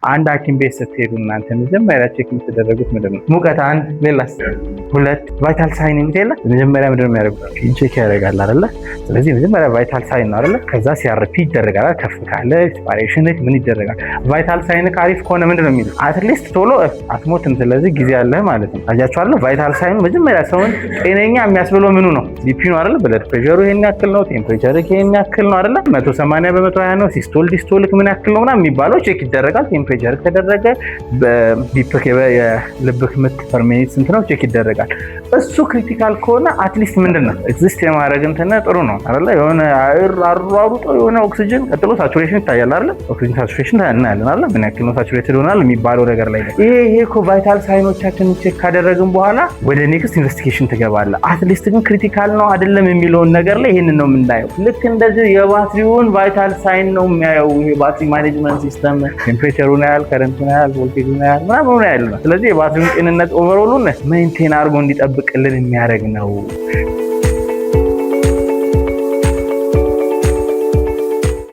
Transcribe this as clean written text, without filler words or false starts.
አንድ ሐኪም ቤት ስትሄዱ እናንተ መጀመሪያ check የምትደረጉት ምንድን ነው? ሙቀት አንድ፣ ሌላስ ሁለት፣ vital sign የሚሉት የለ? መጀመሪያ ምንድን ነው የሚያደርጉት? Check ያደርጋል አይደለ? ስለዚህ መጀመሪያ vital sign ነው አይደለ? ከዛ CRP ይደረጋል። ከፍ ካለ respiration ምን ይደረጋል? Vital sign አሪፍ ከሆነ ምንድን ነው የሚሉት? At least ቶሎ አትሞትም። ስለዚህ ጊዜ አለ ማለት ነው። አያችኋለሁ። Vital sign ኑ መጀመሪያ ሰውን ጤነኛ የሚያስብለው ምኑ ነው? BP ነው አይደለ? Blood pressure ሩ ይሄን ያክል ነው፣ temperature ይሄን ያክል ነው አይደለ? 180 በ120 ነው፣ systole diastolic ምን ያክል ነው ምናምን የሚባለው check ይደረጋል። Temperature ተደረገ፣ BP የልብክ ምት per minute ስንት ነው check ይደረጋል። እሱ critical ከሆነ at least ምንድን ነው exist የማድረግ እንትን ጥሩ ነው አይደለ? የሆነ አሯሩጦ የሆነ ኦክሲጅን ቀጥሎ saturation ይታያል አይደለ? Oxygen saturation እናያለን አይደለ? ምን ያክል ነው saturated ይሆናል የሚባለው ነገር ላይ ይሄ እኮ vital sign ኦቻችንን check ካደረግን በኋላ ወደ next investigation ትገባለህ። At least ግን critical ነው አይደለም የሚለውን ነገር ላይ ይህንን ነው የምናየው። ልክ እንደዚህ የባትሪውን vital sign ነው የሚያየው ይሄ battery management system። Temperature ሩን ያህል፣ current ኡን ያህል፣ ቮልቴጁን ያህል ምናምን ያህል ነው። ስለዚህ የባትሪውን ጤንነት overall ኡን maintain አድርጎ እንዲጠብቅልን የሚያደርግ ነው።